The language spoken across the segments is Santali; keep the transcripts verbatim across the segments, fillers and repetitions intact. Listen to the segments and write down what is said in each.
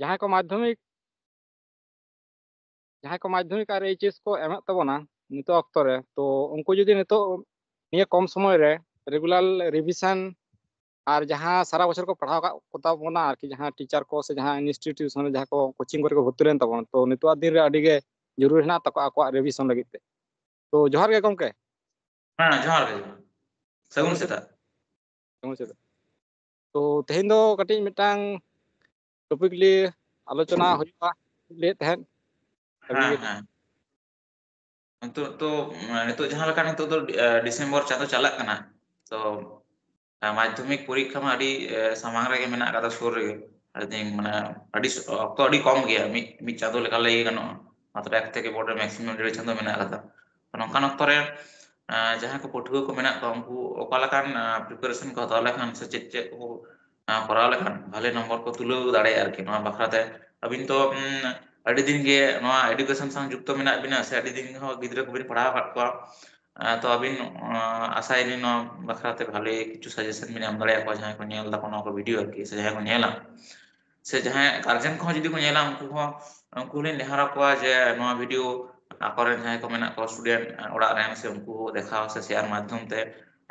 ᱡᱟᱦᱟᱸᱭ ᱠᱚ ᱢᱟᱫᱽᱫᱷᱚᱢᱤᱠ ᱡᱟᱦᱟᱸᱭ ᱠᱚ ᱢᱟᱫᱽᱫᱷᱚᱢᱤᱠ ᱟᱨ ᱮᱭᱤᱪ ᱮᱥ ᱠᱚ ᱮᱢᱮᱫ ᱛᱟᱵᱚᱱᱟ ᱱᱤᱛᱚᱜ ᱚᱠᱛᱚ ᱨᱮ, ᱛᱚ ᱩᱱᱠᱩ ᱡᱩᱫᱤ ᱱᱤᱛᱚᱜ ᱱᱤᱭᱟᱹ ᱠᱚᱢ ᱥᱚᱢᱚᱭ ᱨᱮ ᱨᱮᱜᱩᱞᱟᱨ ᱨᱤᱵᱷᱤᱥᱚᱱ ᱟᱨ ᱡᱟᱦᱟᱸ ᱥᱟᱨᱟ ᱵᱚᱪᱷᱚᱨ ᱠᱚ ᱯᱟᱲᱦᱟᱣ ᱟᱠᱟᱫ ᱠᱚ ᱛᱟᱵᱚᱱᱟ ᱟᱨᱠᱤ, ᱡᱟᱦᱟᱸ ᱴᱤᱪᱟᱨ ᱠᱚ ᱥᱮ ᱡᱟᱦᱟᱸ ᱤᱱᱥᱴᱤᱴᱤᱭᱩᱥᱚᱱ ᱨᱮ ᱡᱟᱦᱟᱸ ᱠᱚ ᱠᱳᱪᱤᱝ ᱠᱚᱨᱮ ᱠᱚ ᱵᱷᱚᱨᱛᱤ ᱞᱮᱱ ᱛᱟᱵᱚᱱᱟ, ᱛᱚ ᱱᱤᱛᱚᱜ ᱫᱤᱱ ᱨᱮ ᱟᱹᱰᱤ ᱜᱮ ᱡᱚᱨᱩᱨᱤ ᱦᱮᱱᱟᱜ ᱛᱟᱠᱚᱣᱟ ᱟᱠᱚᱣᱟᱜ ᱨᱤᱵᱷᱤᱥᱚᱱ ᱞᱟᱹᱜᱤᱫ ᱛᱮ᱾ ᱛᱚ ᱡᱚᱦᱟᱨ ᱜᱮ ᱜᱚᱢᱠᱮ᱾ ᱦᱮᱸ, ᱡᱚᱦᱟᱨ ᱜᱮ᱾ ᱥᱟᱹᱜᱩᱱ ᱥᱮᱛᱟᱜ᱾ ᱥᱟᱹᱜᱩᱱ ᱥᱮᱛᱟᱜ᱾ ᱛᱚ ᱛᱮᱦᱮᱧ ᱫᱚ ᱠᱟᱹᱴᱤᱡ ᱢᱤᱫᱴᱟᱝ ᱴᱚᱯᱤᱠ ᱞᱤᱭᱮ ᱟᱞᱳᱪᱚᱱᱟ ᱦᱩᱭᱩᱜᱼᱟ ᱞᱟᱹᱭᱮᱫ ᱛᱟᱦᱮᱸᱫ᱾ ᱟᱹᱵᱤᱱ ᱦᱮᱸ, ᱜᱮ ᱦᱮᱸ᱾ ᱱᱤᱛᱚᱜ ᱛᱚ, ᱱᱤᱛᱚᱜ ᱡᱟᱦᱟᱸ ᱞᱮᱠᱟ ᱱᱤᱛᱚᱜ ᱫᱚ, ᱮ, ᱰᱤᱥᱮᱢᱵᱚᱨ ᱪᱟᱸᱫᱚ ᱪᱟᱞᱟᱜ ᱠᱟᱱᱟ, ᱛᱚ, ᱮ, ᱢᱟᱫᱽᱫᱷᱚᱢᱤᱠ ᱯᱚᱨᱤᱠᱠᱷᱟ ᱢᱟ ᱟᱹᱰᱤ, ᱮ, ᱥᱟᱢᱟᱝ ᱨᱮᱜᱮ ᱢᱮᱱᱟᱜ ᱟᱠᱟᱫᱟ, ᱥᱩᱨ ᱨᱮᱜᱮ᱾ ᱟᱹᱰᱤ ᱫᱤᱱ, ᱢᱟᱱᱮ, ᱟᱹᱰᱤ ᱥ-, ᱚᱠᱛᱚ ᱟᱹᱰᱤ ᱠᱚᱢ ᱜᱮᱭᱟ, ᱢᱤᱫ, ᱢᱤᱫ ᱪᱟᱸᱫᱚ ᱞᱮᱠᱟ ᱞᱟᱹᱭ ᱜᱟᱱᱚᱜᱼᱟ᱾ ᱢᱟᱛᱨᱚ ᱮᱠ ᱛᱷᱮᱠᱮ ᱵᱚᱰᱮ ᱢᱮᱠᱥᱤᱢᱟᱢ ᱰᱮᱲ ᱪᱟᱸᱫᱚ ᱢᱮᱱᱟᱜ ᱟᱠᱟᱫᱟ᱾ ᱛᱚ, ᱱᱚᱝᱠᱟᱱ ᱚᱠᱛᱚ ᱨᱮ, ᱮ, ᱡᱟᱦᱟᱸᱭ ᱠᱚ ᱯᱟᱹᱴᱷᱩᱣᱟᱹ ᱠᱚ ᱢᱮᱱᱟᱜ ᱠᱚᱣᱟ, ᱩᱱᱠᱩ ᱚᱠᱟ ᱞᱮᱠᱟᱱ, ᱮ, ᱯᱨᱤᱯᱟᱨᱮᱥᱚᱱ ᱠᱚ ᱦᱟᱛᱟᱣ ᱞᱮᱠᱷᱟᱱ ᱥᱮ ᱪᱮᱫ ᱪᱮᱫ ᱠᱚ, ᱮ, ᱠᱚᱨᱟᱣ ᱞᱮᱠᱷᱟᱱ ᱵᱷᱟᱞᱮ ᱱᱚᱢᱵᱚᱨ ᱠᱚ ᱛᱩᱞᱟᱹᱣ ᱫᱟᱲᱮᱭᱟᱜᱼᱟ ᱟᱨᱠᱤ, ᱱᱚᱣᱟ ᱵᱟᱠᱷᱨᱟᱛᱮ ᱟᱹᱵᱤᱱ ᱛᱚ, ᱩᱢ, ᱟᱹᱰᱤ ᱫᱤᱱ ᱜᱮ ᱱᱚᱣᱟ ᱮᱰᱩᱠᱮᱥᱚᱱ ᱥᱟᱶ ᱡᱩᱠᱛᱚ ᱢᱮᱱᱟᱜ ᱵᱤᱱᱟ ᱥᱮ ᱟᱹᱰᱤ ᱫᱤᱱ ᱦᱚᱸ ᱜᱤᱫᱽᱨᱟᱹ ᱠᱚᱵᱤᱱ ᱯᱟᱲᱦᱟᱣ ᱟᱠᱟᱫ ᱠᱚᱣᱟ, ᱮ, ᱛᱚ ᱟᱹᱵᱤᱱ, ᱮ, ᱟᱥᱟᱭᱟᱞᱤᱧ ᱱᱚᱣᱟ ᱵᱟᱠᱷᱨᱟᱛᱮ ᱵᱷᱟᱞᱮ ᱠᱤᱪᱷᱩ ᱥᱟᱡᱮᱥᱚᱱ ᱵᱤᱱ ᱮᱢ ᱫᱟᱲᱮᱭᱟᱠᱚᱣᱟ ᱡᱟᱦᱟᱸᱭ ᱠᱚ ᱧᱮᱞ ᱫᱟᱠᱚ ᱱᱚᱣᱟ ᱠᱚ ᱵᱷᱤᱰᱤᱭᱳ ᱟᱨᱠᱤ, ᱥᱮ ᱡᱟᱦᱟᱸᱭ ᱠᱚ ᱧᱮᱞᱟ, ᱥᱮ ᱡᱟᱦᱟᱸᱭ ᱜᱟᱨᱡᱮᱱ ᱠᱚᱦᱚᱸ ᱡᱩᱫᱤ ᱠᱚ ᱧᱮᱞᱟ, ᱩᱱᱠᱩ ᱦᱚᱸ, ᱩᱱᱠᱩ ᱦᱚᱸᱞᱤᱧ ᱱᱮᱦᱚᱨ ᱟᱠᱚᱣᱟ ᱡᱮ ᱱᱚᱣᱟ ᱵᱷᱤᱰᱤᱭᱳ ᱟᱠᱚᱨᱮᱱ ᱡᱟᱦᱟᱸᱭ ᱠᱚ ᱢᱮᱱᱟᱜ ᱠᱚᱣᱟ ᱥᱴᱩᱰᱮᱱᱴ ᱚᱲᱟᱜ ᱨᱮᱱ, ᱥᱮ ᱩᱱᱠᱩ ᱫᱮᱠᱷᱟᱣ ᱥᱮ ᱥᱮᱭᱟᱨ ᱢᱟᱫᱽᱫᱷᱚᱢ ᱛᱮ,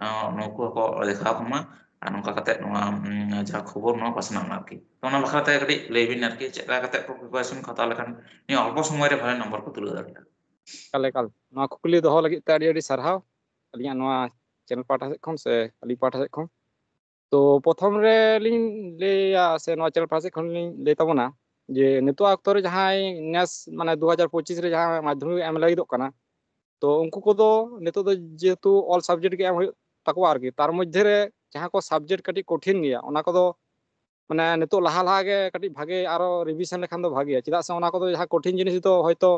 ᱮ, ᱱᱩᱠᱩ ᱦᱚᱸᱠᱚ ᱫᱮᱠᱷᱟᱣ ᱠᱚᱢᱟ᱾ ᱟᱨ ᱱᱚᱝᱠᱟ ᱠᱟᱛᱮ ᱱᱚᱣᱟ, ᱩᱢ, ᱡᱟᱦᱟᱸ ᱠᱷᱚᱵᱚᱨ, ᱱᱚᱣᱟ ᱯᱟᱥᱱᱟᱣ ᱢᱟ ᱟᱨᱠᱤ᱾ ᱛᱚ ᱚᱱᱟ ᱵᱟᱠᱷᱨᱟᱛᱮ ᱠᱟᱹᱴᱤᱡ ᱞᱟᱹᱭ ᱵᱤᱱ ᱟᱨᱠᱤ, ᱪᱮᱫ ᱞᱮᱠᱟ ᱠᱟᱛᱮ ᱠᱚ ᱯᱨᱤᱯᱟᱨᱮᱥᱚᱱ ᱠᱚ ᱦᱟᱛᱟᱣ ᱞᱮᱠᱷᱟᱱ ᱱᱤᱭᱟᱹ ᱚᱞᱯᱚ ᱥᱚᱢᱚᱭ ᱨᱮ ᱵᱷᱟᱞᱮ ᱱᱚᱢᱵᱚᱨ ᱠᱚ ᱛᱩᱞᱟᱹᱣ ᱫᱟᱲᱮᱭᱟᱜᱼᱟ᱾ ᱮᱠᱟᱞ, ᱮᱠᱟᱞ᱾ ᱱᱚᱣᱟ ᱠᱩᱠᱞᱤ ᱫᱚᱦᱚ ᱞᱟᱹᱜᱤᱫ ᱛᱮ ᱟᱹᱰᱤ ᱟᱹᱰᱤ ᱥᱟᱨᱦᱟᱣ ᱟᱹᱞᱤᱧᱟᱜ ᱱᱚᱣᱟ ᱪᱮᱱᱮᱞ ᱯᱟᱦᱴᱟ ᱥᱮᱫ ᱠᱷᱚᱱ ᱥᱮ ᱟᱹᱞᱤᱧ ᱯᱟᱦᱴᱟ ᱥᱮᱫ ᱠᱷᱚᱱ᱾ ᱛᱚ ᱯᱨᱚᱛᱷᱚᱢ ᱨᱮ ᱞᱤᱧ ᱞᱟᱹᱭᱟ ᱥᱮ ᱱᱚᱣᱟ ᱪᱮᱱᱮᱞ ᱯᱟᱦᱴᱟ ᱥᱮᱫ ᱠᱷᱚᱱ ᱞᱤᱧ ᱞᱟᱹᱭ ᱛᱟᱵᱚᱱᱟ ᱡᱮ ᱱᱤᱛᱚᱜ ᱚᱠᱛᱚ ᱨᱮ ᱡᱟᱦᱟᱸᱭ ᱱᱮᱥ ᱢᱟᱱᱮ ᱫᱩ ᱦᱟᱡᱟᱨ ᱯᱚᱸᱪᱤᱥ ᱨᱮ ᱡᱟᱦᱟᱸ ᱢᱟᱫᱽᱫᱷᱚᱢᱤᱠ ᱮᱢ ᱞᱟᱹᱜᱤᱫᱚᱜ ᱠᱟᱱᱟ, ᱛᱚ ᱩᱱᱠᱩ ᱠᱚᱫᱚ ᱱᱤᱛᱚᱜ ᱫᱚ ᱡᱮᱦᱮᱛᱩ all subject ᱜᱮ ᱮᱢ ᱦᱩᱭᱩᱜ ᱛᱟᱠᱚᱣᱟ ᱟᱨᱠᱤ, ᱛᱟᱨ ᱢᱚᱫᱽᱫᱷᱮ ᱨᱮ ᱡᱟᱦᱟᱸ ᱠᱚ subject ᱠᱟᱹᱴᱤᱡ ᱠᱚᱴᱷᱤᱱ ᱜᱮᱭᱟ ᱚᱱᱟ ᱠᱚᱫᱚ ᱢᱟᱱᱮ ᱱᱤᱛᱚᱜ ᱞᱟᱦᱟ ᱞᱟᱦᱟ ᱜᱮ ᱠᱟᱹᱴᱤᱡ ᱵᱷᱟᱜᱮ ᱟᱨᱚ ᱨᱤᱵᱷᱤᱥᱚᱱ ᱞᱮᱠᱷᱟᱱ ᱫᱚ ᱵᱷᱟᱜᱮᱭᱟ, ᱪᱮᱫᱟᱜ ᱥᱮ ᱚᱱᱟ ᱠᱚᱫᱚ ᱡᱟᱦᱟᱸ ᱠᱚᱴᱷᱤᱱ ᱡᱤᱱᱤᱥ ᱫᱚ ᱦᱚᱭᱛᱚ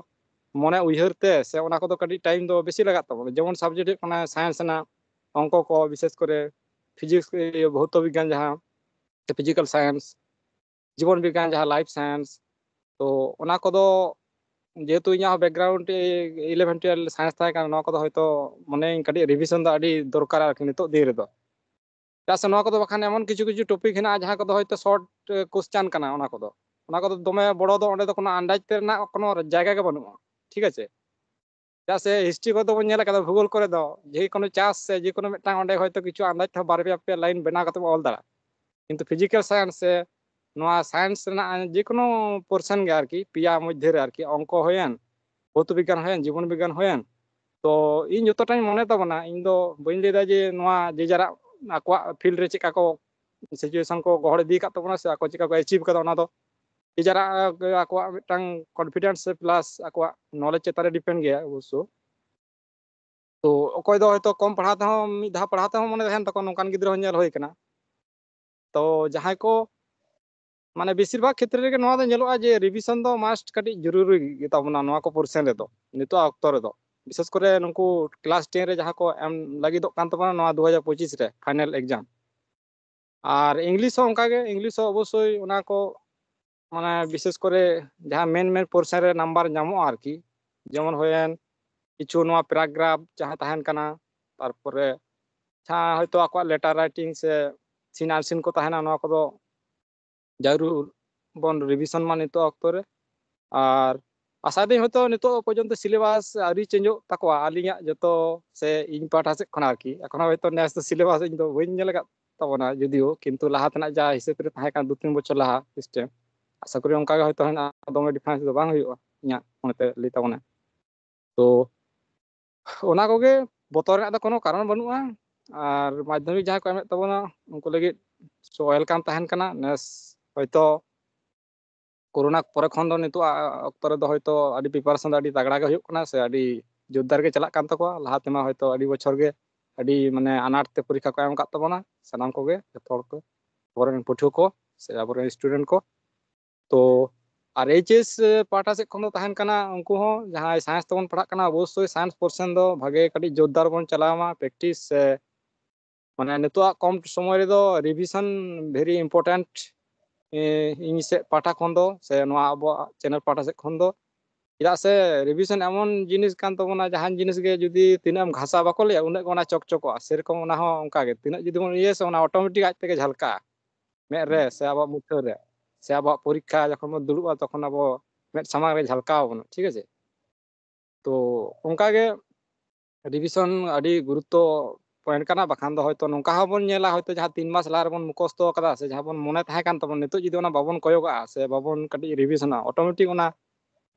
ᱢᱚᱱᱮ ᱩᱭᱦᱟᱹᱨ ᱛᱮ ᱥᱮ ᱚᱱᱟ ᱠᱚᱫᱚ ᱠᱟᱹᱴᱤᱡ ᱴᱟᱭᱤᱢ ᱫᱚ ᱵᱮᱥᱤ ᱞᱟᱜᱟᱜ ᱛᱟᱵᱚᱱᱟ᱾ ᱡᱮᱢᱚᱱ ᱥᱟᱵᱡᱮᱠᱴ ᱦᱩᱭᱩᱜ ᱠᱟᱱᱟ ᱥᱟᱭᱮᱱᱥ ᱨᱮᱱᱟᱜ ᱚᱝᱠᱚ ᱠᱚ, ᱵᱤᱥᱮᱥ ᱠᱚᱨᱮ ᱯᱷᱤᱡᱤᱠᱥ, ᱵᱷᱳᱣᱛᱚ ᱵᱤᱜᱽᱜᱟᱱ ᱡᱟᱦᱟᱸ ᱥᱮ ᱯᱷᱤᱡᱤᱠᱟᱞ ᱥᱟᱭᱮᱱᱥ, ᱡᱤᱵᱚᱱ ᱵᱤᱜᱽᱜᱟᱱ ᱡᱟᱦᱟᱸ ᱞᱟᱭᱤᱯᱷ ᱥᱟᱭᱮᱱᱥ, ᱛᱚ ᱚᱱᱟ ᱠᱚᱫᱚ ᱡᱮᱦᱮᱛᱩ ᱤᱧᱟᱹᱜ ᱦᱚᱸ ᱵᱮᱠᱜᱨᱟᱣᱩᱱᱰ ᱤᱞᱮᱵᱷᱮᱱ ᱴᱩᱭᱮᱞ ᱥᱟᱭᱮᱱᱥ ᱛᱟᱦᱮᱸ ᱠᱟᱱᱟ, ᱱᱚᱣᱟ ᱠᱚᱫᱚ ᱦᱚᱭᱛᱚ ᱢᱚᱱᱮᱭᱟᱹᱧ ᱠᱟᱹᱴᱤᱡ ᱨᱤᱵᱷᱤᱥᱚᱱ ᱫᱚ ᱟᱹᱰᱤ ᱫᱚᱨᱠᱟᱨᱟ ᱟᱨᱠᱤ ᱱᱤᱛᱚᱜ ᱫᱤᱱ ᱨᱮᱫᱚ᱾ ᱪᱮᱫᱟᱜ ᱥᱮ ᱱᱚᱣᱟ ᱠᱚᱫᱚ ᱵᱟᱠᱷᱟᱱ ᱮᱢᱚᱱ ᱠᱤᱪᱷᱩ ᱠᱤᱪᱷᱩ ᱴᱚᱯᱤᱠ ᱦᱮᱱᱟᱜᱼᱟ ᱡᱟᱦᱟᱸ ᱠᱚᱫᱚ ᱦᱚᱭᱛᱚ ᱥᱚᱨᱴ ᱠᱚᱥᱪᱟᱱ ᱠᱟᱱᱟ, ᱚᱱᱟ ᱠᱚᱫᱚ ᱚᱱᱟ ᱠᱚᱫᱚ ᱫᱚᱢᱮ ᱵᱚᱲᱚ ᱫᱚ ᱚᱸᱰᱮ ᱫᱚ ᱠᱳᱱᱳ ᱟᱱᱫᱟᱡᱽ ᱛᱮ ᱨᱮᱱᱟᱜ ᱠᱳᱱᱳ ᱡᱟᱭᱜᱟ ᱜᱮ ᱵᱟᱹᱱᱩᱜᱼᱟ, ᱴᱷᱤᱠ ᱟᱪᱷᱮ᱾ ᱪᱮᱫᱟᱜ ᱥᱮ ᱦᱤᱥᱴᱨᱤ ᱠᱚᱨᱮ ᱫᱚᱵᱚᱱ ᱧᱮᱞ ᱟᱠᱟᱫᱟ, ᱵᱷᱩᱜᱳᱞ ᱠᱚᱨᱮ ᱫᱚ ᱡᱮ ᱠᱳᱱᱳ ᱪᱟᱥ ᱥᱮ ᱡᱮ ᱠᱳᱱᱳ ᱢᱤᱫᱴᱟᱝ ᱚᱸᱰᱮ ᱦᱚᱭᱛᱳ ᱠᱤᱪᱷᱩ ᱟᱱᱫᱟᱡᱽ ᱛᱮᱦᱚᱸ ᱵᱟᱨ ᱯᱮᱭᱟ ᱞᱟᱭᱤᱱ ᱵᱮᱱᱟᱣ ᱠᱟᱛᱮ ᱵᱚᱱ ᱚᱞ ᱫᱟᱲᱮᱭᱟᱜᱼᱟ᱾ ᱠᱤᱱᱛᱩ ᱯᱷᱤᱡᱤᱠᱮᱞ ᱥᱟᱭᱮᱱᱥ ᱥᱮ ᱱᱚᱣᱟ ᱥᱟᱭᱮᱱᱥ ᱨᱮᱱᱟᱜ ᱡᱮ ᱠᱳᱱᱳ ᱯᱳᱨᱥᱮᱱ ᱜᱮ ᱟᱨᱠᱤ, ᱯᱮᱭᱟ ᱢᱚᱫᱽᱫᱷᱮ ᱨᱮ ᱟᱨᱠᱤ, ᱚᱝᱠᱚ ᱦᱩᱭᱮᱱ, ᱵᱷᱳᱣᱛᱚ ᱵᱤᱜᱽᱜᱟᱱ ᱦᱩᱭᱮᱱ, ᱡᱤᱵᱚᱱ ᱵᱤᱜᱽᱜᱟᱱ ᱦᱩᱭᱮᱱ, ᱛᱚ ᱤᱧ ᱡᱚᱛᱚᱴᱟᱧ ᱢᱚᱱᱮ ᱛᱟᱵᱚᱱᱟ, ᱤᱧ ᱫᱚ ᱵᱟᱹᱧ ᱞᱟᱹᱭᱫᱟ ᱡᱮ ᱱᱚᱣᱟ ᱡᱮ ᱡᱟᱨᱟᱜ ᱟᱠᱚᱣᱟᱜ ᱯᱷᱤᱞᱰ ᱨᱮ ᱪᱮᱫᱠᱟ ᱠᱚ ᱥᱤᱪᱩᱭᱮᱥᱚᱱ ᱠᱚ ᱜᱚᱦᱚᱲ ᱤᱫᱤ ᱟᱠᱟᱫ ᱛᱟᱵᱚᱱᱟ ᱥᱮ ᱟᱠᱚ ᱪᱮᱫᱠᱟ ᱠᱚ ᱮᱪᱤᱵᱷ ᱠᱟᱫᱟ, ᱚᱱᱟ ᱫᱚ ᱡᱮ ᱡᱟᱨᱟᱜ ᱟᱠᱚᱣᱟᱜ ᱢᱤᱫᱴᱟᱝ ᱠᱚᱱᱯᱷᱤᱰᱮᱱᱥ ᱥᱮ ᱯᱞᱟᱥ ᱟᱠᱚᱣᱟᱜ ᱱᱚᱞᱮᱡᱽ ᱪᱮᱛᱟᱱ ᱨᱮ ᱰᱤᱯᱮᱱᱰ ᱜᱮᱭᱟ ᱚᱵᱚᱥᱥᱚ᱾ ᱛᱚ ᱚᱠᱚᱭ ᱫᱚ ᱦᱚᱭᱛᱳ ᱠᱚᱢ ᱯᱟᱲᱦᱟᱣ ᱛᱮᱦᱚᱸ, ᱢᱤᱫ ᱫᱷᱟᱣ ᱯᱟᱲᱦᱟᱣ ᱛᱮᱦᱚᱸ ᱢᱚᱱᱮ ᱛᱟᱦᱮᱱ ᱛᱟᱠᱚᱣᱟ, ᱱᱚᱝᱠᱟᱱ ᱜᱤᱫᱽᱨᱟᱹ ᱦᱚᱸ ᱧᱮᱞ ᱦᱩᱭ ᱠᱟᱱᱟ᱾ ᱛᱚ ᱡᱟᱦᱟᱸᱭ ᱠᱚ ᱢᱟᱱᱮ ᱵᱮᱥᱤᱨ ᱵᱷᱟᱜᱽ ᱠᱷᱮᱛᱨᱮ ᱨᱮᱜᱮ ᱱᱚᱣᱟ ᱫᱚ ᱧᱮᱞᱚᱜᱼᱟ ᱡᱮ ᱨᱤᱵᱷᱤᱥᱚᱱ ᱫᱚ ᱢᱟᱥᱴ ᱠᱟᱹᱴᱤᱡ ᱡᱚᱨᱩᱨᱤ ᱜᱮᱛᱟᱵᱚᱱᱟ ᱱᱚᱣᱟ ᱠᱚ ᱯᱳᱨᱥᱮᱱ ᱨᱮᱫᱚ, ᱱᱤᱛᱚᱜ ᱚᱠᱛᱚ ᱨᱮᱫᱚ᱾ ᱵᱤᱥᱮᱥ ᱠᱚᱨᱮ ᱱᱩᱠᱩ ᱠᱞᱟᱥ ᱴᱮᱱ ᱨᱮ ᱡᱟᱦᱟᱸ ᱠᱚ ᱮᱢ ᱞᱟᱹᱜᱤᱫᱚᱜ ᱠᱟᱱ ᱛᱟᱵᱚᱱᱟ ᱱᱚᱣᱟ ᱫᱩ ᱦᱟᱡᱟᱨ ᱯᱚᱸᱪᱤᱥ ᱨᱮ ᱯᱷᱟᱭᱱᱮᱞ ᱮᱠᱡᱟᱢ᱾ ᱟᱨ ᱤᱝᱞᱤᱥ ᱦᱚᱸ ᱚᱱᱠᱟᱜᱮ, ᱤᱝᱞᱤᱥ ᱦᱚᱸ ᱚᱵᱚᱥᱥᱳᱭ ᱚᱱᱟ ᱠᱚ ᱢᱟᱱᱮ ᱵᱤᱥᱮᱥ ᱠᱚᱨᱮ ᱡᱟᱦᱟᱸ ᱢᱮᱱ ᱢᱮᱱ ᱯᱳᱨᱥᱮᱱ ᱨᱮ ᱱᱟᱢᱵᱟᱨ ᱧᱟᱢᱚᱜᱼᱟ ᱟᱨᱠᱤ, ᱡᱮᱢᱚᱱ ᱦᱩᱭᱮᱱ ᱠᱤᱪᱷᱩ ᱱᱚᱣᱟ ᱯᱮᱨᱟᱜᱨᱟᱯᱷ ᱡᱟᱦᱟᱸ ᱛᱟᱦᱮᱱ ᱠᱟᱱᱟ, ᱛᱟᱨᱯᱚᱨᱮ ᱡᱟᱦᱟᱸ ᱦᱚᱭᱛᱳ ᱟᱠᱚᱣᱟᱜ ᱞᱮᱴᱟᱨ ᱨᱟᱭᱴᱤᱝ ᱥᱮ ᱥᱤᱱ ᱟᱱᱥᱤᱱ ᱠᱚ ᱛᱟᱦᱮᱱᱟ, ᱱᱚᱣᱟ ᱠᱚᱫᱚ ᱡᱟᱹᱨᱩᱲ ᱵᱚᱱ ᱨᱤᱵᱷᱤᱥᱚᱱ ᱢᱟ ᱱᱤᱛᱚᱜ ᱚᱠᱛᱚ ᱨᱮ᱾ ᱟᱨ ᱟᱥᱟᱭ ᱫᱟᱹᱧ ᱦᱚᱭᱛᱳ ᱱᱤᱛᱚᱜ ᱯᱚᱨᱡᱚᱱᱛᱚ ᱥᱤᱞᱮᱵᱟᱥ ᱟᱹᱣᱨᱤ ᱪᱮᱧᱡᱚᱜ ᱛᱟᱠᱚᱣᱟ, ᱟᱹᱞᱤᱧᱟᱜ ᱡᱚᱛᱚ ᱥᱮ ᱤᱧ ᱯᱟᱦᱴᱟ ᱥᱮᱫ ᱠᱷᱚᱱᱟᱜ ᱟᱨᱠᱤ᱾ ᱮᱠᱷᱚᱱᱳ ᱦᱚᱭᱛᱳ ᱱᱮᱥ ᱫᱚ ᱥᱤᱞᱮᱵᱟᱥ ᱤᱧ ᱫᱚ ᱵᱟᱹᱧ ᱧᱮᱞ ᱟᱠᱟᱫ ᱛᱟᱵᱚᱱᱟ ᱡᱩᱫᱤᱭᱳ, ᱠᱤᱱᱛᱩ ᱞᱟᱦᱟ ᱛᱮᱱᱟᱜ ᱡᱟ ᱦᱤᱥᱟᱹᱵ ᱨᱮ ᱛᱟᱦᱮᱸ ᱠᱟᱱᱟ ᱫᱩ ᱛᱤᱱ ᱵᱚᱪᱷᱚᱨ ᱞᱟᱦᱟ ᱥᱤᱥᱴᱮᱢ, ᱟᱥᱟ ᱠᱚᱨᱤ ᱚᱱᱠᱟ ᱜᱮ ᱦᱚᱭᱛᱳ ᱦᱮᱱᱟᱜᱼᱟ, ᱫᱚᱢᱮ ᱰᱤᱯᱷᱟᱨᱮᱱᱥ ᱫᱚ ᱵᱟᱝ ᱦᱩᱭᱩᱜᱼᱟ ᱤᱧᱟᱹᱜ ᱢᱚᱱᱮᱛᱮ ᱞᱟᱹᱭ ᱛᱟᱵᱚᱱᱟ᱾ ᱛᱚ ᱚᱱᱟ ᱠᱚᱜᱮ, ᱵᱚᱛᱚᱨ ᱨᱮᱱᱟᱜ ᱫᱚ ᱠᱳᱱᱳ ᱠᱟᱨᱚᱱ ᱵᱟᱹᱱᱩᱜᱼᱟ᱾ ᱟᱨ ᱢᱟᱫᱽᱫᱷᱚᱢᱤᱠ ᱡᱟᱦᱟᱸᱭ ᱠᱚ ᱮᱢᱮᱫ ᱛᱟᱵᱚᱱᱟ ᱩᱱᱠᱩ ᱞᱟᱹᱜᱤᱫ ᱥᱮ ᱳᱭᱮᱞᱠᱟᱢ ᱛᱟᱦᱮᱱ ᱠᱟᱱᱟ᱾ ᱱᱮᱥ ᱦᱚᱭᱛᱳ ᱠᱳᱨᱳᱱᱟ ᱯᱚᱨᱮ ᱠᱷᱚᱱ ᱫᱚ ᱱᱤᱛᱚᱜ ᱚᱠᱛᱚ ᱨᱮᱫᱚ ᱦᱚᱭᱛᱳ ᱟᱹᱰᱤ ᱯᱨᱤᱯᱟᱨᱮᱥᱚᱱ ᱫᱚ ᱟᱹᱰᱤ ᱛᱟᱜᱲᱟ ᱜᱮ ᱦᱩᱭᱩᱜ ᱠᱟᱱᱟ ᱥᱮ ᱟᱹᱰᱤ ᱡᱳᱨᱫᱟᱨ ᱜᱮ ᱪᱟᱞᱟᱜ ᱠᱟᱱ ᱛᱟᱠᱚᱣᱟ᱾ ᱞᱟᱦᱟ ᱛᱮᱢᱟ ᱦᱚᱭᱛᱳ ᱟᱹᱰᱤ ᱵᱚᱪᱷᱚᱨ ᱜᱮ ᱟᱹᱰᱤ ᱢᱟᱱᱮ ᱟᱱᱟᱴ ᱛᱮ ᱯᱚᱨᱤᱠᱠᱷᱟ ᱠᱚ ᱮᱢ ᱟᱠᱟᱫ ᱛᱟᱵᱚᱱᱟ ᱥᱟᱱᱟᱢ ᱠᱚᱜᱮ, ᱡᱚᱛᱚ ᱦᱚᱲ ᱠᱚ, ᱟᱵᱚᱨᱮᱱ ᱯᱟᱹᱴᱷᱩᱣᱟᱹ ᱠᱚ ᱥᱮ ᱟᱵᱚᱨᱮᱱ ᱥᱴᱩᱰᱮᱱᱴ ᱠᱚ᱾ ᱛᱚ ᱟᱨ ᱮᱭᱤᱪ ᱮᱥ ᱯᱟᱦᱴᱟ ᱥᱮᱫ ᱠᱷᱚᱱ ᱫᱚ ᱛᱟᱦᱮᱱ ᱠᱟᱱᱟ, ᱩᱱᱠᱩ ᱦᱚᱸ ᱡᱟᱦᱟᱸᱭ ᱥᱟᱭᱮᱱᱥ ᱛᱮᱵᱚᱱ ᱯᱟᱲᱦᱟᱜ ᱠᱟᱱᱟ ᱚᱵᱚᱥᱥᱳᱭ ᱥᱟᱭᱮᱱᱥ ᱯᱳᱨᱥᱮᱱ ᱫᱚ ᱵᱷᱟᱜᱮ ᱠᱟᱹᱴᱤᱡ ᱡᱳᱨᱫᱟᱨ ᱵᱚᱱ ᱪᱟᱞᱟᱣ ᱢᱟ, ᱯᱨᱮᱠᱴᱤᱥ ᱥᱮ ᱢᱟᱱᱮ ᱱᱤᱛᱚᱜᱟᱜ ᱠᱚᱢ ᱥᱚᱢᱚᱭ ᱨᱮᱫᱚ ᱨᱤᱵᱷᱤᱥᱚᱱ ᱵᱷᱮᱨᱤ ᱤᱢᱯᱚᱨᱴᱮᱱᱴ ᱤᱧ ᱥᱮᱫ ᱯᱟᱦᱴᱟ ᱠᱷᱚᱱ ᱫᱚ ᱥᱮ ᱱᱚᱣᱟ ᱟᱵᱚᱣᱟᱜ ᱪᱮᱱᱮᱞ ᱯᱟᱦᱴᱟ ᱥᱮᱫ ᱠᱷᱚᱱ ᱫᱚ᱾ ᱪᱮᱫᱟᱜ ᱥᱮ ᱨᱤᱵᱷᱤᱥᱚᱱ ᱮᱢᱚᱱ ᱡᱤᱱᱤᱥ ᱠᱟᱱ ᱛᱟᱵᱚᱱᱟ, ᱡᱟᱦᱟᱱ ᱡᱤᱱᱤᱥ ᱜᱮ ᱡᱩᱫᱤ ᱛᱤᱱᱟᱹᱜ ᱮᱢ ᱜᱷᱟᱥᱟ ᱵᱟᱠᱚ ᱞᱟᱹᱭᱟ, ᱩᱱᱟᱹᱜ ᱜᱮ ᱚᱱᱟ ᱪᱚᱠᱪᱚᱠᱚᱜᱼᱟ᱾ ᱥᱮᱨᱚᱠᱚᱢ ᱚᱱᱟ ᱦᱚᱸ ᱚᱱᱠᱟ ᱜᱮ, ᱛᱤᱱᱟᱹᱜ ᱡᱩᱫᱤ ᱵᱚᱱ ᱤᱭᱟᱹᱭᱟ ᱥᱮ ᱚᱱᱟ ᱚᱴᱳᱢᱮᱴᱤᱠ ᱟᱡ ᱛᱮᱜᱮ ᱡᱷᱟᱞᱠᱟᱜᱼᱟ ᱢᱮᱫ ᱨᱮ ᱥᱮ ᱟᱵᱚᱣᱟᱜ ᱢᱩᱴᱷᱟᱹᱱ ᱨᱮ᱾ ᱥᱮ ᱟᱵᱚᱣᱟᱜ ᱯᱚᱨᱤᱠᱠᱷᱟ ᱡᱚᱠᱷᱚᱱ ᱵᱚᱱ ᱫᱩᱲᱩᱵᱼᱟ, ᱛᱚᱠᱷᱚᱱ ᱟᱵᱚ ᱢᱮᱫ ᱥᱟᱢᱟᱝ ᱨᱮ ᱡᱷᱟᱞᱠᱟᱣ ᱟᱵᱚᱱᱟ, ᱴᱷᱤᱠ ᱟᱪᱷᱮ? ᱛᱚ ᱚᱱᱠᱟᱜᱮ ᱨᱤᱵᱷᱤᱥᱚᱱ ᱟᱹᱰᱤ ᱜᱩᱨᱩᱛᱛᱚ ᱯᱚᱭᱮᱱᱴ ᱠᱟᱱᱟ᱾ ᱵᱟᱠᱷᱟᱱ ᱫᱚ ᱦᱚᱭᱛᱳ ᱱᱚᱝᱠᱟ ᱦᱚᱸᱵᱚᱱ ᱧᱮᱞᱟ, ᱦᱚᱭᱛᱳ ᱡᱟᱦᱟᱸ ᱛᱤᱱ ᱢᱟᱥ ᱞᱟᱦᱟ ᱨᱮᱵᱚᱱ ᱢᱩᱠᱷᱚᱥᱛᱚ ᱟᱠᱟᱫᱟ ᱥᱮ ᱡᱟᱦᱟᱸ ᱵᱚᱱ ᱢᱚᱱᱮ ᱛᱟᱦᱮᱸ ᱠᱟᱱ ᱛᱟᱵᱚᱱ, ᱱᱤᱛᱚᱜ ᱡᱩᱫᱤ ᱚᱱᱟ ᱵᱟᱵᱚᱱ ᱠᱚᱭᱚᱜᱟᱜᱼᱟ ᱥᱮ ᱵᱟᱵᱚᱱ ᱠᱟᱹᱴᱤᱡ ᱨᱤᱵᱷᱤᱥᱚᱱᱟ, ᱚᱴᱳᱢᱮᱴᱤᱠ ᱚᱱᱟ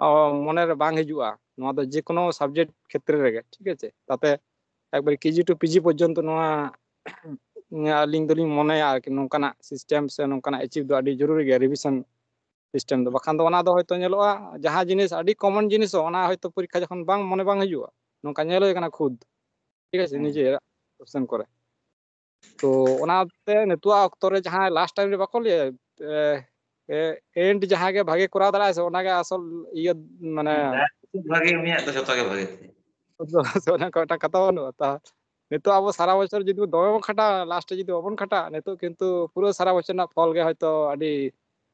ᱚ, ᱢᱚᱱᱮᱨᱮ ᱵᱟᱝ ᱦᱤᱡᱩᱜᱼᱟ ᱱᱚᱣᱟ ᱫᱚ ᱡᱮ ᱠᱳᱱᱳ ᱥᱟᱵᱡᱮᱠᱴ ᱠᱷᱮᱛᱨᱮ ᱨᱮᱜᱮ, ᱴᱷᱤᱠ ᱟᱪᱷᱮ? ᱛᱟᱛᱮ ᱮᱠᱵᱟᱨᱮ ᱠᱮᱡᱤ ᱴᱩ ᱯᱤᱡᱤ ᱯᱚᱨᱡᱚᱱᱛᱚ ᱱᱚᱣᱟ ᱟᱹᱞᱤᱧ ᱫᱚᱞᱤᱧ ᱢᱚᱱᱮᱭᱟ ᱟᱨᱠᱤ ᱱᱚᱝᱠᱟᱱᱟᱜ ᱥᱤᱥᱴᱮᱢ ᱥᱮ ᱱᱚᱝᱠᱟᱱᱟᱜ ᱮᱪᱤᱵᱷ ᱫᱚ ᱟᱹᱰᱤ ᱡᱚᱨᱩᱨᱤ ᱜᱮᱭᱟ ᱨᱤᱵᱷᱤᱥᱚᱱ ᱥᱤᱥᱴᱮᱢ ᱫᱚ᱾ ᱵᱟᱠᱷᱟᱱ ᱫᱚ ᱚᱱᱟ ᱫᱚ ᱦᱚᱭᱛᱳ ᱧᱮᱞᱚᱜᱼᱟ ᱡᱟᱦᱟᱸ ᱡᱤᱱᱤᱥ ᱟᱹᱰᱤ ᱠᱚᱢᱚᱱ ᱡᱤᱱᱤᱥ ᱦᱚᱸ ᱚᱱᱟ ᱦᱚᱭᱛᱳ ᱯᱚᱨᱤᱠᱠᱷᱟ ᱡᱚᱠᱷᱚᱱ ᱵᱟᱝ ᱢᱚᱱᱮ ᱵᱟᱝ ᱦᱤᱡᱩᱜᱼᱟ, ᱱᱚᱝᱠᱟ ᱧᱮᱞ ᱦᱩᱭ ᱟᱠᱟᱱᱟ ᱠᱷᱩᱫ, ᱴᱷᱤᱠ ᱟᱪᱷᱮ, ᱱᱤᱡᱮᱨᱟᱜ ᱚᱯᱥᱮᱱ ᱠᱚᱨᱮ᱾ ᱛᱚ ᱚᱱᱟᱛᱮ ᱱᱤᱛᱚᱜᱟᱜ ᱚᱠᱛᱚ ᱨᱮ ᱡᱟᱦᱟᱸ ᱞᱟᱥᱴ ᱴᱟᱭᱤᱢ ᱨᱮ ᱵᱟᱠᱚ ᱞᱟᱹᱭᱟ, ᱮ, ᱮ, ᱮᱱᱰ ᱡᱟᱦᱟᱸ ᱜᱮ ᱵᱷᱟᱜᱮ ᱠᱚᱨᱟᱣ ᱫᱟᱲᱮᱭᱟᱜᱼᱟ ᱥᱮ ᱚᱱᱟᱜᱮ ᱟᱥᱚᱞ ᱤᱭᱟᱹ, ᱢᱟᱱᱮ ᱡᱟᱦᱟᱸᱭ ᱵᱷᱟᱜᱮ ᱩᱱᱤᱭᱟᱜ ᱫᱚ ᱡᱚᱛᱚ ᱜᱮ ᱵᱷᱟᱜᱮ᱾ ᱚᱱᱮ ᱚᱱᱠᱟ ᱢᱤᱫᱴᱟᱝ ᱠᱟᱛᱷᱟ ᱵᱟᱹᱱᱩᱜᱼᱟ᱾ ᱛᱟ ᱱᱤᱛᱚᱜ ᱟᱵᱚ ᱥᱟᱨᱟ ᱵᱚᱪᱷᱚᱨ ᱡᱩᱫᱤ ᱫᱚᱢᱮ ᱵᱚᱱ ᱠᱷᱟᱴᱟᱜᱼᱟ, ᱞᱟᱥᱴ ᱨᱮ ᱡᱩᱫᱤ ᱵᱟᱵᱚᱱ ᱠᱷᱟᱴᱟᱜᱼᱟ, ᱱᱤᱛᱚᱜ ᱠᱤᱱᱛᱩ ᱯᱩᱨᱟᱹ ᱥᱟᱨᱟ ᱵᱚᱪᱷᱚᱨ ᱨᱮᱱᱟᱜ ᱯᱷᱚᱞ ᱜᱮ ᱦᱚᱭᱛᱳ ᱟᱹᱰᱤ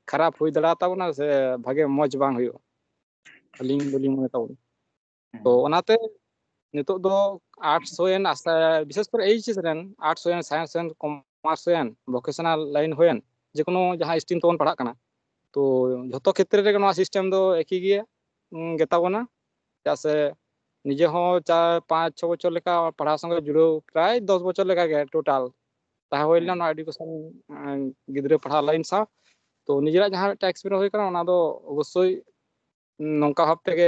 ᱠᱷᱟᱨᱟᱯ ᱦᱩᱭ ᱫᱟᱲᱮᱭᱟᱜ ᱛᱟᱵᱚᱱᱟ ᱥᱮ ᱵᱷᱟᱜᱮ ᱢᱚᱡᱽ ᱵᱟᱝ ᱦᱩᱭᱩᱜᱼᱟ, ᱟᱹᱞᱤᱧ ᱫᱚᱞᱤᱧ ᱢᱚᱱᱮ ᱛᱟᱵᱚᱱᱟ᱾ ᱛᱚ ᱚᱱᱟᱛᱮ ᱱᱤᱛᱚᱜ ᱫᱚ ᱟᱨᱴᱥ ᱦᱩᱭᱮᱱ, ᱟᱥᱟ ᱵᱤᱥᱮᱥ ᱠᱚᱨᱮ ᱮᱭᱤᱪ ᱮᱥ ᱨᱮᱱ, ᱟᱨᱴᱥ ᱦᱩᱭᱮᱱ, ᱥᱟᱭᱮᱱᱥ ᱦᱩᱭᱮᱱ, ᱠᱚᱢᱟᱨᱥ ᱦᱩᱭᱮᱱ, ᱵᱷᱚᱠᱮᱥᱚᱱᱟᱞ ᱞᱟᱭᱤᱱ ᱦᱩᱭᱮᱱ, ᱡᱮᱠᱳᱱᱳ ᱡᱟᱦᱟᱸ ᱥᱴᱨᱤᱢ ᱛᱮᱵᱚᱱ ᱯᱟᱲᱦᱟᱜ ᱠᱟᱱᱟ, ᱛᱚ ᱡᱷᱚᱛᱚ ᱠᱷᱮᱛᱨᱮ ᱨᱮᱜᱮ ᱱᱚᱣᱟ ᱥᱤᱥᱴᱮᱢ ᱫᱚ ᱮᱠᱤ ᱜᱮᱭᱟ, ᱩᱸ, ᱜᱮᱛᱟ ᱵᱚᱱᱟ᱾ ᱪᱮᱫᱟᱜ ᱥᱮ ᱱᱤᱡᱮ ᱦᱚᱸ ᱪᱟᱨ ᱯᱟᱸᱪ ᱪᱷᱚ ᱵᱚᱪᱷᱚᱨ ᱞᱮᱠᱟ ᱯᱟᱲᱦᱟᱣ ᱥᱚᱸᱜᱮ ᱡᱩᱲᱟᱹᱣ, ᱯᱨᱟᱭ ᱫᱚᱥ ᱵᱚᱪᱷᱚᱨ ᱞᱮᱠᱟ ᱜᱮ ᱴᱳᱴᱟᱞ ᱛᱟᱦᱮᱸ ᱦᱩᱭ ᱞᱮᱱᱟ ᱱᱚᱣᱟ ᱮᱰᱩᱠᱮᱥᱚᱱ, ᱮᱸ, ᱜᱤᱫᱽᱨᱟᱹ ᱯᱟᱲᱦᱟᱣ ᱞᱟᱭᱤᱱ ᱥᱟᱶ᱾ ᱛᱚ ᱱᱤᱡᱮᱨᱟᱜ ᱡᱟᱦᱟᱸ ᱢᱤᱫᱴᱟᱝ ᱮᱠᱥᱯᱮᱨᱤᱭᱮᱱᱥ ᱦᱩᱭ ᱠᱟᱱᱟ, ᱚᱱᱟ ᱫᱚ ᱚᱵᱚᱥᱥᱳᱭ ᱱᱚᱝᱠᱟ ᱵᱷᱟᱵ ᱛᱮᱜᱮ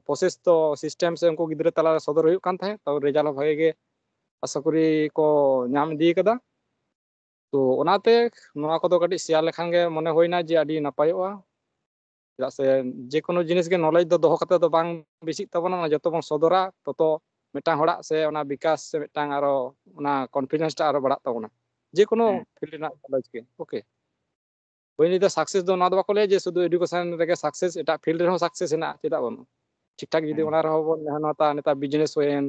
ᱯᱨᱚᱥᱮᱥ ᱫᱚ ᱥᱤᱥᱴᱮᱢ ᱥᱮ ᱩᱱᱠᱩ ᱜᱤᱫᱽᱨᱟᱹ ᱛᱟᱞᱟᱨᱮ ᱥᱚᱫᱚᱨ ᱦᱩᱭᱩᱜ ᱠᱟᱱ ᱛᱟᱦᱮᱸᱫ᱾ ᱛᱚ ᱨᱮᱡᱟᱞᱴ ᱦᱚᱸ ᱵᱷᱟᱜᱮ ᱜᱮ ᱟᱥᱟ ᱠᱚᱨᱤ ᱠᱚ ᱧᱟᱢ ᱤᱫᱤ ᱠᱟᱫᱟ᱾ ᱛᱚ ᱚᱱᱟᱛᱮ ᱱᱚᱣᱟ ᱠᱚᱫᱚ ᱠᱟᱹᱴᱤᱡ ᱥᱮᱭᱟᱨ ᱞᱮᱠᱷᱟᱱ ᱜᱮ ᱢᱚᱱᱮ ᱦᱩᱭᱱᱟ ᱡᱮ ᱟᱹᱰᱤ ᱱᱟᱯᱟᱭᱚᱜᱼᱟ᱾ ᱪᱮᱫᱟᱜ ᱥᱮ ᱡᱮᱠᱳᱱᱳ ᱡᱤᱱᱤᱥ ᱜᱮ ᱱᱚᱞᱮᱡᱽ ᱫᱚ ᱫᱚᱦᱚ ᱠᱟᱛᱮ ᱫᱚ ᱵᱟᱝ ᱵᱮᱥᱤᱜ ᱛᱟᱵᱚᱱᱟ, ᱚᱱᱟ ᱡᱚᱛᱚ ᱵᱚᱱ ᱥᱚᱫᱚᱨᱟ, ᱛᱚᱛᱚ ᱢᱤᱫᱴᱟᱝ ᱦᱚᱲᱟᱜ ᱥᱮ ᱚᱱᱟ ᱵᱤᱠᱟᱥ ᱥᱮ ᱢᱤᱫᱴᱟᱝ ᱟᱨᱚ ᱚᱱᱟ ᱠᱚᱱᱯᱷᱤᱰᱮᱱᱥ ᱴᱟᱜ ᱟᱨᱚ ᱵᱟᱲᱟᱜ ᱛᱟᱵᱚᱱᱟ, ᱡᱮᱠᱳᱱᱳ ᱯᱷᱤᱞᱰ ᱨᱮᱱᱟᱜ ᱱᱚᱞᱮᱡᱽ ᱜᱮ᱾ ᱳᱠᱮ, ᱵᱟᱹᱧ ᱞᱟᱹᱭᱫᱟ ᱥᱟᱠᱥᱮᱥ ᱫᱚ ᱱᱚᱣᱟ ᱫᱚ ᱵᱟᱠᱚ ᱞᱟᱹᱭᱟ ᱡᱮ ᱥᱩᱫᱷᱩ ᱮᱰᱩᱠᱮᱥᱚᱱ ᱨᱮᱜᱮ ᱥᱟᱠᱥᱮᱥ, ᱮᱴᱟᱜ ᱯᱷᱤᱞᱰ ᱨᱮᱦᱚᱸ ᱥᱟᱠᱥᱮᱥ ᱦᱮᱱᱟᱜᱼᱟ, ᱪᱮᱫᱟᱜ ᱵᱟᱹᱱᱩᱜᱼᱟ? ᱴᱷᱤᱠ ᱴᱷᱟᱠ ᱡᱩᱫᱤ ᱚᱱᱟ ᱨᱮᱦᱚᱸ ᱵᱚᱱ ᱢᱮᱦᱱᱚᱛᱟ, ᱱᱮᱛᱟᱨ ᱵᱤᱡᱽᱱᱮᱥ ᱦᱩᱭᱮᱱ,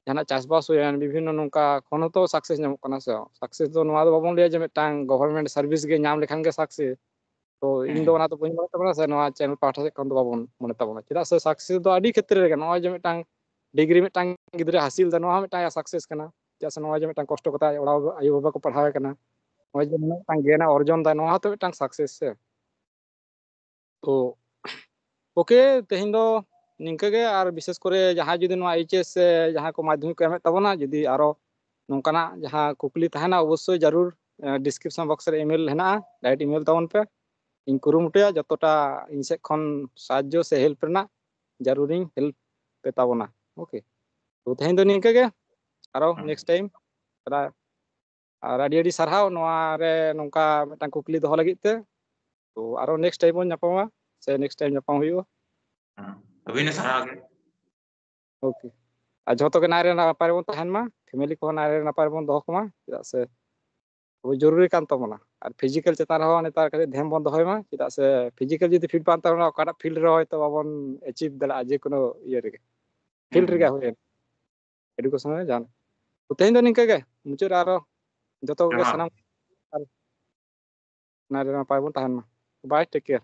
ᱡᱟᱦᱟᱱᱟᱜ ᱪᱟᱥᱵᱟᱥ ᱦᱩᱭᱮᱱ, ᱵᱤᱵᱷᱤᱱᱱᱚ ᱱᱚᱝᱠᱟ ᱠᱷᱚᱱ ᱦᱚᱸᱛᱚ ᱥᱟᱠᱥᱮᱥ ᱧᱟᱢᱚᱜ ᱠᱟᱱᱟ ᱥᱮ᱾ ᱥᱟᱠᱥᱮᱥ ᱫᱚ ᱱᱚᱣᱟ ᱫᱚ ᱵᱟᱵᱚᱱ ᱞᱟᱹᱭᱟ ᱡᱮ ᱢᱤᱫᱴᱟᱝ ᱜᱚᱵᱷᱚᱨᱱᱢᱮᱱᱴ ᱥᱟᱨᱵᱷᱤᱥ ᱜᱮ ᱧᱟᱢ ᱞᱮᱠᱷᱟᱱ ᱜᱮ ᱥᱟᱠᱥᱮᱥ᱾ ᱛᱚ ᱤᱧ ᱫᱚ ᱚᱱᱟ ᱫᱚ ᱵᱟᱹᱧ ᱢᱚᱱᱮ ᱛᱟᱵᱚᱱᱟ ᱥᱮ, ᱱᱚᱣᱟ ᱪᱮᱱᱮᱞ ᱯᱟᱦᱴᱟ ᱥᱮᱫ ᱠᱷᱚᱱ ᱫᱚ ᱵᱟᱵᱚᱱ ᱢᱚᱱᱮ ᱛᱟᱵᱚᱱᱟ, ᱪᱮᱫᱟᱜ ᱥᱮ ᱥᱟᱠᱥᱮᱥ ᱫᱚ ᱟᱹᱰᱤ ᱠᱷᱮᱛᱨᱮ ᱨᱮᱜᱮ, ᱱᱚᱜᱼᱚᱭ ᱡᱮ ᱢᱤᱫᱴᱟᱝ ᱰᱤᱜᱽᱨᱤ ᱢᱤᱫᱴᱟᱝ ᱜᱤᱫᱽᱨᱟᱹ ᱦᱟᱹᱥᱤᱞ ᱮᱫᱟ, ᱱᱚᱣᱟ ᱦᱚᱸ ᱢᱤᱫᱴᱟᱝ ᱥᱟᱠᱥᱮᱥ ᱠᱟᱱᱟ᱾ ᱪᱮᱫᱟᱜ ᱥᱮ ᱱᱚᱣᱟ ᱡᱮ ᱢᱤᱫᱴᱟᱝ ᱠᱚᱥᱴᱚ ᱠᱟᱛᱮ ᱟᱡ ᱚᱲᱟᱜ ᱟᱭᱳ ᱵᱟᱵᱟ ᱠᱚ ᱯᱟᱲᱦᱟᱣ ᱮ ᱠᱟᱱᱟ, ᱱᱚᱜᱼᱚᱭ ᱡᱮ ᱱᱩᱱᱟᱹᱜ ᱢᱤᱫᱴᱟᱝ ᱜᱮᱭᱟᱱ ᱮ ᱚᱨᱡᱚᱱ ᱫᱟ, ᱱᱚᱣᱟ ᱦᱚᱸᱛᱚ ᱢᱤᱫᱴᱟᱝ ᱥᱟᱠᱥᱮᱥ ᱥᱮ᱾ ᱛᱚ ᱳᱠᱮ, ᱛᱮᱦᱮᱧ ᱫᱚ ᱱᱤᱝᱠᱟᱹ ᱜᱮ᱾ ᱟᱨ ᱵᱤᱥᱮᱥ ᱠᱚᱨᱮ ᱡᱟᱦᱟᱸᱭ ᱡᱩᱫᱤ ᱱᱚᱣᱟ ᱮᱭᱤᱪ ᱮᱥ ᱥᱮ ᱡᱟᱦᱟᱸᱭ ᱠᱚ ᱢᱟᱫᱽᱫᱷᱚᱢᱤᱠ ᱠᱚ ᱮᱢᱮᱫ ᱛᱟᱵᱚᱱᱟ, ᱡᱩᱫᱤ ᱟᱨᱚ ᱱᱚᱝᱠᱟᱱᱟᱜ ᱡᱟᱦᱟᱸ ᱠᱩᱠᱞᱤ ᱛᱟᱦᱮᱱᱟ, ᱚᱵᱚᱥᱥᱳᱭ ᱡᱟᱹᱨᱩᱲ ᱰᱤᱥᱠᱨᱤᱯᱥᱚᱱ ᱵᱚᱠᱥ ᱨᱮ ᱤᱢᱮᱞ ᱦᱮᱱᱟᱜᱼᱟ, ᱰᱟᱭᱨᱮᱠᱴ ᱤᱢᱮᱞ ᱛᱟᱵᱚᱱ ᱯᱮ᱾ ᱤᱧ ᱠᱩᱨᱩᱢᱩᱴᱩᱭᱟ ᱡᱚᱛᱚᱴᱟ ᱤᱧ ᱥᱮᱫ ᱠᱷᱚᱱ ᱥᱟᱦᱟᱡᱽᱡᱚ ᱥᱮ ᱦᱮᱞᱯ ᱨᱮᱱᱟᱜ ᱡᱟᱹᱨᱩᱲᱤᱧ ᱦᱮᱞᱯ ᱯᱮ ᱛᱟᱵᱚᱱᱟ᱾ ᱳᱠᱮ, ᱛᱚ ᱛᱮᱦᱮᱧ ᱫᱚ ᱱᱤᱝᱠᱟᱹ ᱜᱮ, ᱟᱨᱚ ᱦᱩᱸ᱾ Next time. ᱟᱨ ᱟᱹᱰᱤ ᱟᱹᱰᱤ ᱥᱟᱨᱦᱟᱣ ᱱᱚᱣᱟ ᱨᱮ ᱱᱚᱝᱠᱟ ᱢᱤᱫᱴᱟᱝ ᱠᱩᱠᱞᱤ ᱫᱚᱦᱚ ᱞᱟᱹᱜᱤᱫ ᱛᱮ᱾ ᱛᱚ ᱟᱨᱚ ᱱᱮᱠᱥᱴ ᱴᱟᱭᱤᱢ ᱵᱚᱱ ᱧᱟᱯᱟᱢᱟ ᱥᱮ ᱱᱮᱠᱥᱴ ᱴᱟᱭᱤᱢ ᱧᱟᱯᱟᱢ ᱦᱩᱭᱩᱜᱼᱟ᱾ ᱦᱩᱸ᱾ ᱟᱹᱵᱤᱱ ᱦᱚᱸ ᱥᱟᱨᱦᱟᱣ ᱜᱮ᱾ ᱳᱠᱮ, ᱟᱨ ᱡᱷᱚᱛᱚ ᱜᱮ ᱱᱟᱭ ᱨᱮ ᱱᱟᱯᱟᱭ ᱨᱮᱵᱚᱱ ᱛᱟᱦᱮᱱ ᱢᱟ, ᱯᱷᱮᱢᱮᱞᱤ ᱠᱚᱦᱚᱸ ᱱᱟᱭ ᱨᱮ ᱱᱟᱯᱟᱭ ᱨᱮᱵᱚᱱ ᱫᱚᱦᱚ ᱠᱚᱢᱟ, ᱪᱮᱫᱟᱜ ᱥᱮ ᱟᱵᱚ ᱡᱚᱨᱩᱨᱤ ᱠᱟᱱ ᱛᱟᱵᱚᱱᱟ᱾ ᱟᱨ ᱯᱷᱤᱡᱤᱠᱟᱞ ᱪᱮᱛᱟᱱ ᱨᱮᱦᱚᱸ ᱱᱮᱛᱟᱨ ᱠᱟᱹᱴᱤᱡ ᱫᱷᱮᱭᱟᱱ ᱵᱚᱱ ᱫᱚᱦᱚᱭ ᱢᱟ, ᱪᱮᱫᱟᱜ ᱥᱮ ᱯᱷᱤᱡᱤᱠᱟᱞ ᱡᱩᱫᱤ ᱯᱷᱤᱴ ᱵᱟᱝ ᱛᱟᱦᱮᱱᱟ, ᱚᱠᱟᱴᱟᱜ ᱯᱷᱤᱞᱰ ᱨᱮ ᱦᱚᱭᱛᱳ ᱵᱟᱵᱚᱱ ᱮᱪᱤᱵᱷ ᱫᱟᱲᱮᱭᱟᱜᱼᱟ, ᱡᱮ ᱠᱚᱱᱳ ᱤᱭᱟᱹ ᱨᱮᱜᱮ, ᱯᱷᱤᱞᱰ ᱦᱩᱸ᱾ ᱨᱮᱜᱮ ᱦᱩᱭᱮᱱ, ᱮᱰᱩᱠᱮᱥᱚᱱ ᱨᱮ ᱡᱟᱦᱟᱱ᱾ ᱛᱚ ᱛᱮᱦᱮᱧ ᱫᱚ ᱱᱤᱝᱠᱟᱹ ᱜᱮ ᱢᱩᱪᱟᱹᱫ ᱨᱮ ᱟᱨᱚ ᱡᱚᱛᱚ ᱠᱚᱜᱮ ᱡᱚᱦᱟᱨ᱾ ᱥᱟᱱᱟᱢ ᱟᱨ ᱱᱟᱭ ᱨᱮ ᱱᱟᱯᱟᱭ ᱵᱚᱱ ᱛᱟᱦᱮᱱ ᱢᱟ᱾ ᱵᱟᱭ, ᱴᱮᱠ ᱠᱮᱭᱟᱨ᱾